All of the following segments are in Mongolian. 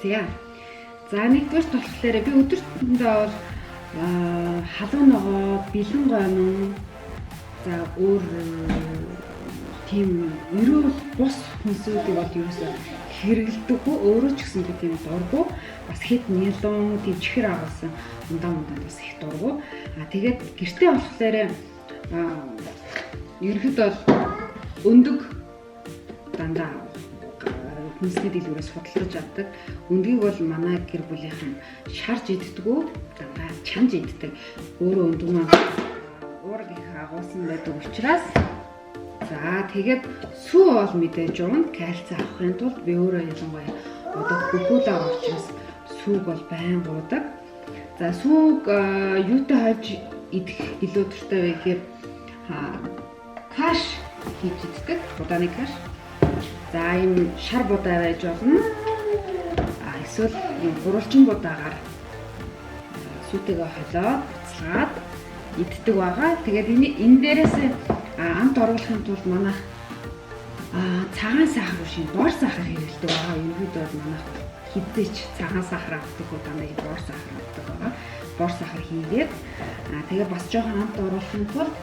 ярилцъя. За, нэгдүгээрт болохоор би өдөртөндөө бол халуун ногоо, бэлэн гомон, за өөр тийм эрүүл бус хүнсүүдийг бол ерөөсөө хэрэглэдэггүй. Өөрөө ч гэсэн би тийм дургүй. Бас хэд нялуун, тийм чихэр агуулсан ундаа мунданд бас их дургүй. А тэгээд гэртээ болохоор ерөнхийдөө бол өндөг дандаа хүнсний дэлгүүрээс худалдаж авдаг. Өндгийг бол манай гэр бүлийнхэн шарж иддэггүй, дандаа чанж иддэг. Өөрөө өндөг маань уураг их агуулсан байдаг учраас. За, тэгээд сүү бол мэдээж уuna, кальци авахын тулд. Би өөрөө ялангуяа одоо хөхүүл байгаа учраас сүүг бол байнга уудаг. За, сүүг юутай хольж идэх илүү дуртай вэ гэхээр каш хийж иддэг. Будааны каш. За, ийм шар будаа байж болно. А эсвэл ийм гурвалжин будаагаар сүүтэйгээ холиод буцалгаад иддэг байгаа. Тэгээд энэ дээрээс амт оруулахын тулд манайх цагаан сахар биш, бор сахар хэрэглэдэг байгаа. Ерөнхийдөө бол манайх хэзээ ч цагаан сахар авдаг уу, дандаа бор сахар авдаг байгаа. Бор сахар хийгээд тэгээд бас жоохон амт оруулахын тулд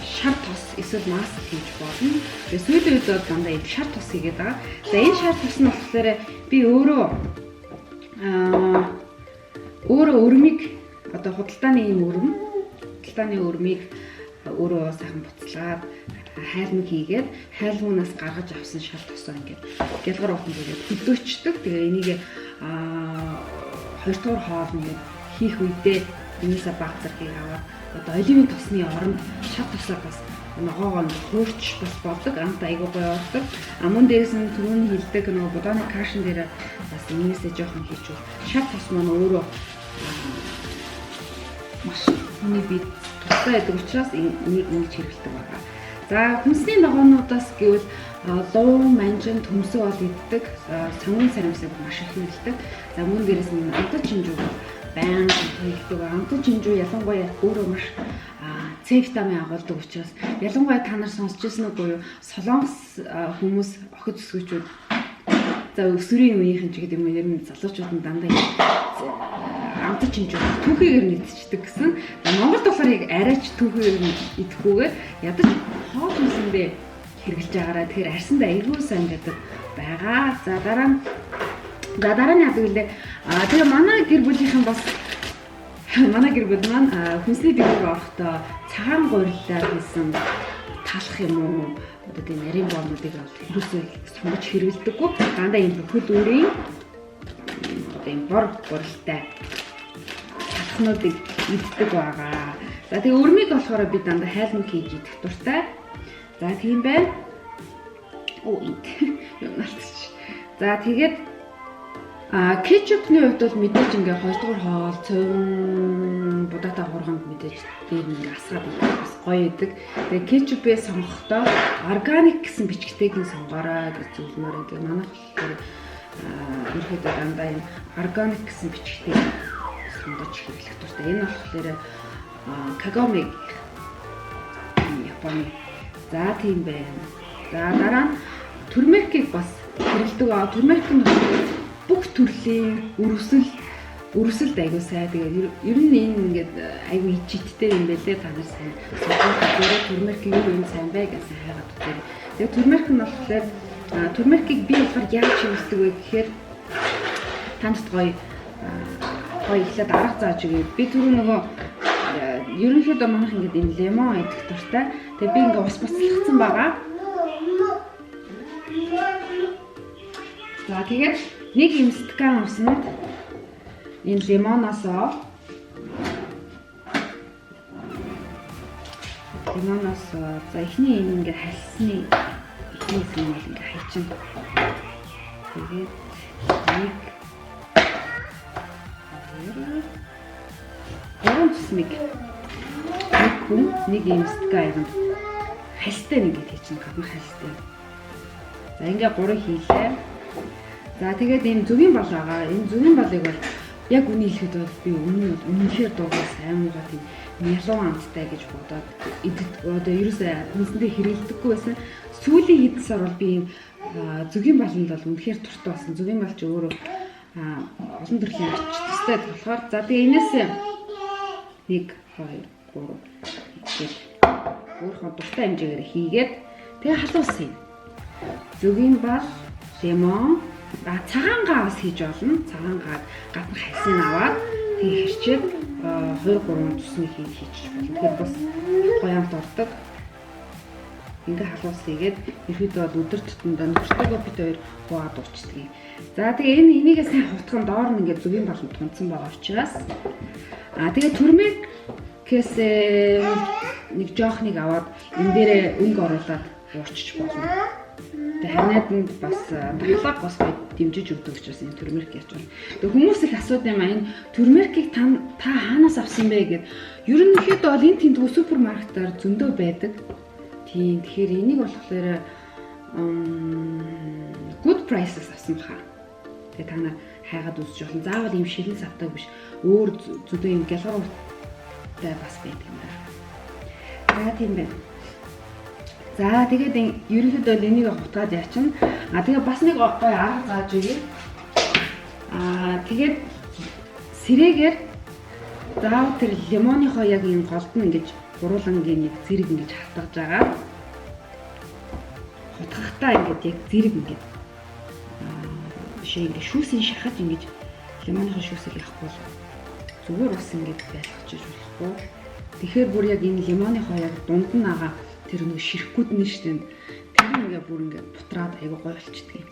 шар тос эсвэл масло хийж болно. Тэгээ сүүлийн үед бол дандаа ийм шар тос хийгээд байгаа. За, энэ шар тос нь болохоор би өөрөө өрмийг, одоо худалдааны ийм өрөм, худалдааны өрмийг өөрөө сайхан буцалгаад хайлмаг хийгээд, хайлмуунаас гаргаж авсан шар тосоо ингээд гялгар уутан тэгээд хөлдөөчдөг. Тэгээ энийг хоёр дахь хоол ингээд хийх үедээ энээсээ баг зэргийг аваад одоо оливын тосны оронд шар тосоор бас ногоогоо хуурч бас болдог. Амт айгуу гоё ордог. А мөн дээрээс нь түрүүний хэлдэг нөгөө будааны кашин дээр бас энээсээ жоохон хийчихвэл шар тос маань өөрөө маш хүний бие тустай байдаг учраас энийг ингэж хэрэглэдэг байгаа. За, хүнсний ногоонуудаас гэвэл луун, манжин, төмсөө бол иддэг. Сонгон саримсыг маш их хэрэглэдэг. За, мөн дээрээс нь амтан чинжүү байнга хэрэглэдэг. Амтан чинжүү ялангуяа өөрөө маш С витамин агуулдаг учраас, ялангуяа та нар сонсч ирсэн үгүй юу? Солонгос хүмүүс, охид өсгөөчүүд, за өсвөрийн үеийнхэн ч гэдэг юм уу, ер нь залуучууд нь дандаа амтан чинжүү түүхийгээр нэгдчихдэг гэсэн. Монголд болохоор яг арайч түүхийгээр идэхгүйгээр ядаж хоол хүнсэндээ хэрэглэж байгаараа. Тэгэхээр арьсанд айгүй сайн байдаг байгаа. За, дараа нь яадаг вүлээ? А тэгээ манай гэр бүлийнхэн бас, манай гэр бүл маань хүнсний дэлгүүр орохдоо цагаан гурилаар хийсэн талах юм уу, одоо тийм нарийн боомнуудыг бол ерөөсөө сонгож хэрэглэдэггүй. Дандаа ийм бүхэл үрийн одоо ийм бор гурилтай талхнуудыг иддэг байгаа. За, тэгээ өрмийг болохоор би дандаа хайлмаг хийж идэх дуртай. За, тийм байна. Оо, инт юм налцчих. За, тэгээд кетчупны хувьд бол мэдээж ингээ хоёрдугаар хоол цовин будаатай хуурганд мэдээж дээр ингээ асгаад идэх бас гоё идэг. Тэгээ кетчупээ сонгохдоо organic гэсэн бичгтэйг нь сонгоорой гэж зөвлөмөр. Тэгээ манайх болохоор ерөөхдөө дандаа энэ organic гэсэн бичгтэйг сонгож хэрэглэх дуртай. Энэ болохоор Kagome Японы. За, тийм байна. За, дараа нь turmeric ийг бас хэрэглэдэг. Turmeric нь бүх төрлийн өрөвсөлд айгуу сайн. Тэгээд ер нь энэ ингээд айгуу ичиттэй юм байлээ. Та нар сайн судлаад үзээрэй. Turmeric юу юм сайн бэ гэсэн хайгаад үзээрэй. Тэгээд turmeric нь болохоор, turmeric ийг би болохоор яаж хэрэглэдэг вэ гэхээр танд гоё гоё эхлээд арга зааж өгье. Би түрүү нөгөө ерөнхийдөө манайх ингээд энэ лимон идэх дуртай. Тэгээ би ингээд ус буцалгацсан байгаа. За, тэгээд нэг юм стакан усанд энэ лимоноос, за, эхний энэ ингээ халсны эхний хэсэг нь бол ингээ хайчин. Тэгээд нэг, хоёр, гурван цусмыг нэг хүн нэг юм стакан аяганд хальстай нэг ингэ хийчин, гадна хальстай. За, ингээ гурыг хийлээ. За, тэгээд ийм зөгийн бал байгаа. Энэ зөгийн балыг бол яг үний хэлэхэд бол би өмнө нь бол үнэхээр дургүй, сайн муугаа тийм нялуун амттай гэж бодоод идэх, одоо ерөөсөө хүнсэндээ хэрэглэдэггүй байсан. Сүүлийн хэд сар бол би ийм зөгийн баланд бол үнэхээр дуртай болсон. Зөгийн бал ч өөрөө Олон төрлийн арч төстэй болохоор за тэгээ энэс 1 2 3 гэх өөрийнхөө дуртай хэмжээгээр хийгээд тэгээ халуус юм. Зөгийн бал, лимон, цагаан гаа бас хийж болно. Цагаан гааг гадна хальсыг аваад тэгээ хэрчээд 2 3 зүсний хийж болно. Тэгэхээр бас гоё амт ордог. Ингээ халуус хийгээд ерөөдөө бол өдөр тутамдаа нөхөртөөгөө бид хоёр хуугаад уучдаг. За тэгээ энэ энийгээ сайн хутган доор нь ингээ зүгийн болон тунцсан байгаа учраас тэгээ турмерикээс нэг жоохныг аваад энэ дээрээ өнгө оруулаад уурчиж болно. Тэгээ ханиаданд бас дахлага бас гоё дэмжиж өгдөг учраас энэ турмерик яаж байна. Тэгээ хүмүүс их асуудаг юм а, энэ турмерикийг та хаанаас авсан бэ гэд. Ерөнхийдөө бол энэ тентгүү супермаркетаар зөндөө байдаг. Тийм, тэгэхээр энийг болохоор Good Prices авсан баха. Тэгээ та нар хайгаад үзэж болно. Заавал ийм шилэн савтай биш. Өөр зүдэн ийм гялгар урттай бас байдаг юм байна. За, тийм байна. За, тэгээд ерөнхийдөө бол энийг хутгаад яачин. Тэгээ бас нэг гоё арга зааж өгье. Тэгээд сэрээгээр заавал тэр лимоныхоо яг энэ голд нь ингэж гурвуулангийн яг зэрэг ингэж хатгаж байгаа. Хутгахтаа ингээд яг зэрэг ингээд бишээ ингээд шүүсийн шахаж ингэж лимоныхоо шүүсийг явахгүй бол зүгээр бас ингээд байлгach болохгүй. Тэгэхээр бүр яг энэ лимоныхоо яг дунд нь байгаа тэр нэг ширхгүүд нь шүү дээ. Тэр ингээ бүр ингээ бутраад айгу гоё болчдөг юм.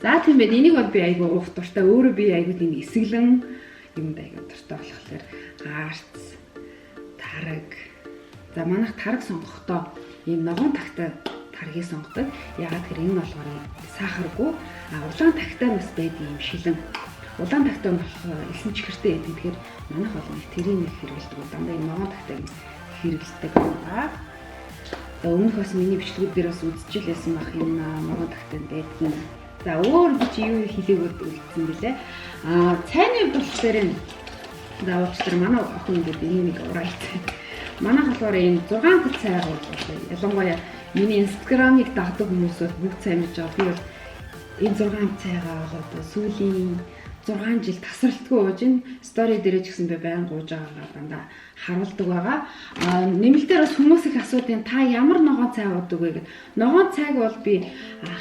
За, тийм байна. Энийг бол би айгу уух дуртай. Өөрөө би айгу тийм эсэглэн юмд айгу дуртай болохоор гарц, тараг. За, манайх тараг сонгохдоо ийм ногоон тагтай таргийг сонгодог. Яагаад гэхээр энэ нь болохоор сахаргүй. Улаан тагтай бас байдаг юм шилэн. Улаан тагтай нь болохоор элсэн чихэртэй байдаг. Тэгэхээр манайх бол нэг тэрийг нэг хэрэглэдэг. Дандаа энэ ногоон тагтай хэрэглэдэг байгаа. За, өмнөх бас миний бичлэгүүд дээр бас үзчихлээсэн бах, энэ ногоон тагтай байдгийн. За, өөр би чи юу хэлээгүүд үлдсэн бэлээ. Цайны хувьд болохоор энэ за уучлаарай, манай охин ингээд энэ нэг ураа хийсэн. Манайх болохоор энэ 6 амт цай бол ялангуяа миний инстаграмыг дагдаг хүмүүс бол бүгд сайн мэдж байгаа. Би бол энэ 6 амт цайгаа бол одоо сүүлийн 6 жил тасралтгүй ууж ин story дээр ч гэсэн би байнга ууж байгаагаа дандаа харуулдаг байгаа. Нэмэлтээр бас хүмүүс их асуудیں۔ Та ямар ногоон цай уудаг вэ гэд. Ногоон цайг бол би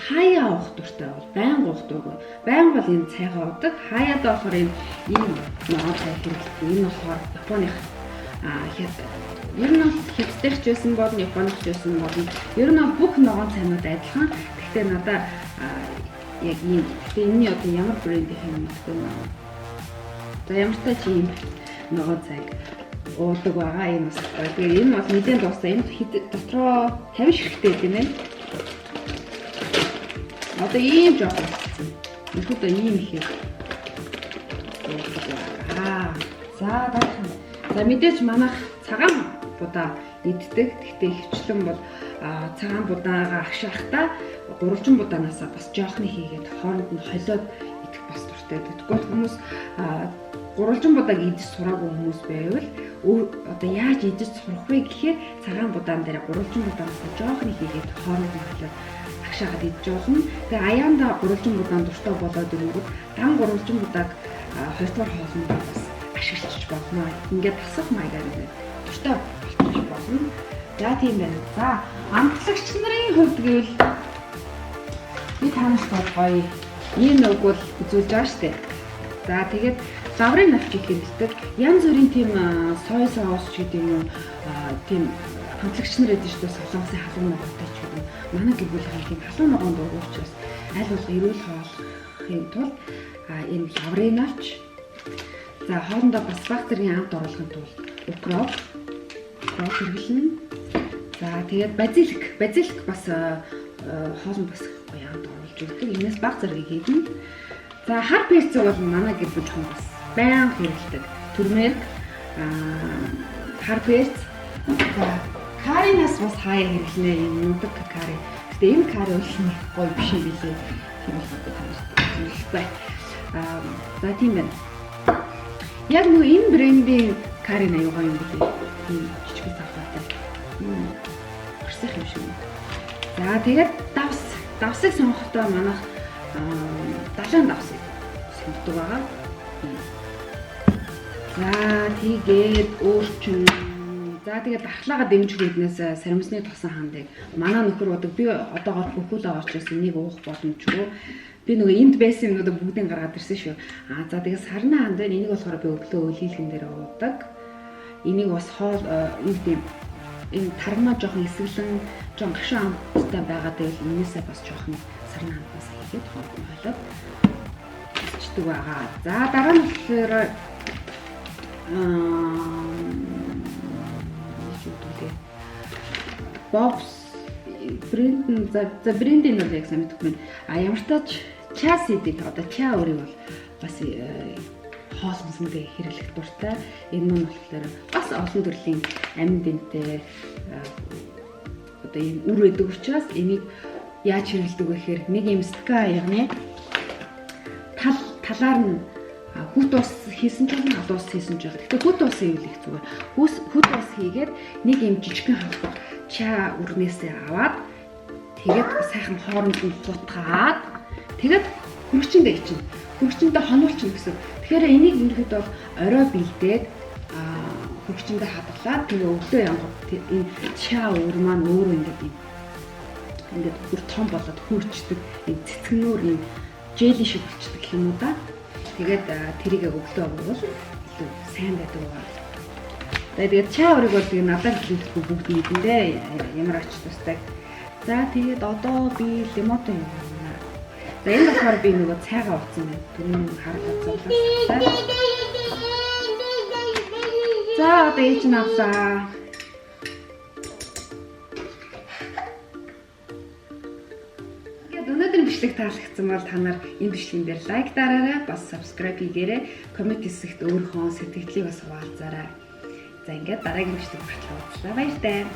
хаяа уух дуртай бол байнга уух дургүй. Байнга бол энэ цайгаа уудаг. Хаяад болохоор энэ ийм ногоон цай хэрэглэдэг. Энэ болохоор Японых ер нь бол хятадч байсан болно, Японых ч байсан болно. Ер нь бол бүх ногоон цайнууд адилхан. Гэхдээ надаа яг ийм. Гэхдээ энэний одоо ямар брэнд их юм мэдэхгүй байна. За, ямар ч тач ийм ногоон цайг уудаг байгаа, юм бас гоё. Тэгээ энэ бол нэгэн дуусаа. Энэ дотроо 50 ширхтээ байт юм байна. Одоо ийм жоохон болсон. Ерөөдөө ийм ихээр уудаг байгаа. За, дараах нь. За, мэдээж манайх цагаан будаа иддэг. Гэхдээ ихэвчлэн бол цагаан будаагаа агшаахтаа гурвалжин будаанаас бас жоохны хийгээд хооронд нь холиод идэх бас дуртай. Тэгэхгүй хүмүүс гурвалжин будааг идэж сураагүй хүмүүс байвал одоо яаж идэж сурах вэ гэхээр цагаан будаан дээр гурвалжин будаанаас жоохны хийгээд хооронд нь холиод агшаагаад идэж болно. Тэгээ аяанда гурвалжин будаан дуртай болоод ирэнгүүт дан гурвалжин будааг хоёрдугаар хоолнд бас ашиглаж болно. Ингээд тасах маягаар ингээд дуртай болчих болно. За, тийм байна. За, амтлагч нарын хувьд гэвэл би та нарт бол гоё ийм үг бол үзүүлж байгаа штэ. За, тэгээд лаврын навчийг хэрэглэдэг. Янз бүрийн тийм soy sauce ч гэдэг юм уу, тийм хамтлагч нар байдаг шүү дээ. Солонгосын халуун ногоотой ч гэдэг. Манай гэр бүлийнхэн тийм халуун ногоон дургүй учраас аль болох эрүүл хооллохын тулд энэ лаврын навч, за, хоорондоо бас баг зэргийн амт оруулахын тулд укроп хэрэглэнэ. За, тэгээд базилик, базилик бас хоолнд бас гоё амт оруулж өгдөг. Энэс баг зэргийг хийгнэ. За, хар перцэг бол манай гэр бүл жоохон бас байнга хэрэглэдэг. Turmeric, хар перц, за, каринаас бас хаяа хэрэглэнэ. Энэ нудаг кари. Гэтэ энэ кари бол нэг гоё биш юм билээ. Тийм болохоор би та нарт зөвлөхгүй. За, тийм байна. Яг нөгөө энэ брендийн кари аюугаа юм билээ. Тийм жижиг савхаатай. Орсих юм шиг. За, тэгээд давс. Давсыг сонгохдоо манайх далайн давсыг сонгодог байгаа. За, тэгээд өөр чин. За, тэгээд дархлаагаа дэмжих үүднээс саримсны тосон хандыг манай нөхөр уудаг. Би одоогоор хөхүүл орж ирсэн, нэг уух боломжгүй. Би нөгөө энд байсан юмнуудаа бүгдийг гаргаад ирсэн шүү. Аа, за, тэгээд сарнай ханд байна. Энийг болохоор би өглөө өлийлгэн дээр уудаг. Энийг бас хоол, юу гэдэг, энэ тармаа жоохон эсгэлэн, жоохон гашуун амттай байгаа гэвэл энээсээ бас жоохон сарнай ханднаас хийгээд хоол хойлоод ичдэг байгаа. За, дараа нь болохоор юу гэдэг Bob's брэнд нь, за, брендийг бол яг сайн мэдэхгүй байна. А ямар ч тач chia seed-ийг, одоо chia үрийг бол бас хоол хүнсэндээ хэрэглэх дуртай. Энэ нь болохоор бас олон төрлийн амин дэнтэй одоо ийм үр өгдөг учраас энийг яаж хэрэглэдэг вэ гэхээр нэг ийм стакан аягны тал талаар нь хүйтэн ус хийсэн ч болно, халуун ус хийсэн ч болно. Гэхдээ хүйтэн ус хийвэл их зүгээр. Хүйтэн ус хийгээд нэг ийм жижигхэн халбаг chia үрнээсээ аваад, тэгээд сайхан хооронд нь хутгаад, тэгээд хөргөгчиндөө ичнэ. Хөргөгчиндөө хонуулчихна гэсэн. Тэгэхээр энийг ерөнхийдөө бол орой бэлдээд хөргөгчиндөө хадгалаад, тэгээ өглөө янгууд энэ chia үр маань өөрөө ингээд юм ингээд бүр том болоод хөрчдөг. Энэ цэцгэнүүр юм jelly шиг болчдөг гэх юм уу да. Тэгээд тэрийг өглөө уувал илүү сайн байдаг байгаа. Тэгээд chia үрийг бол тэгээ надад хэлэхгүй, бүгд мэдэн дээ, ямар ач тустай. За, тэгээд одоо би лимонтой явуулна. За, энэ болохоор би нөгөө цайгаа ууцсан байна. Түрүүний харлаа зовлоо. За, одоо ээж нь авлаа. Тэгээд өнөөдрийн бичлэг таалагдсан бол та нар энэ бичлэгэн дээр like дараарай, бас subscribe хийгээрэй, comment хэсэгт өөрийнхөө сэтгэгдлийг бас хуваалцаарай. За, ингээд дараагийн бичлэг хүртэл уулзлаа. Баяртай.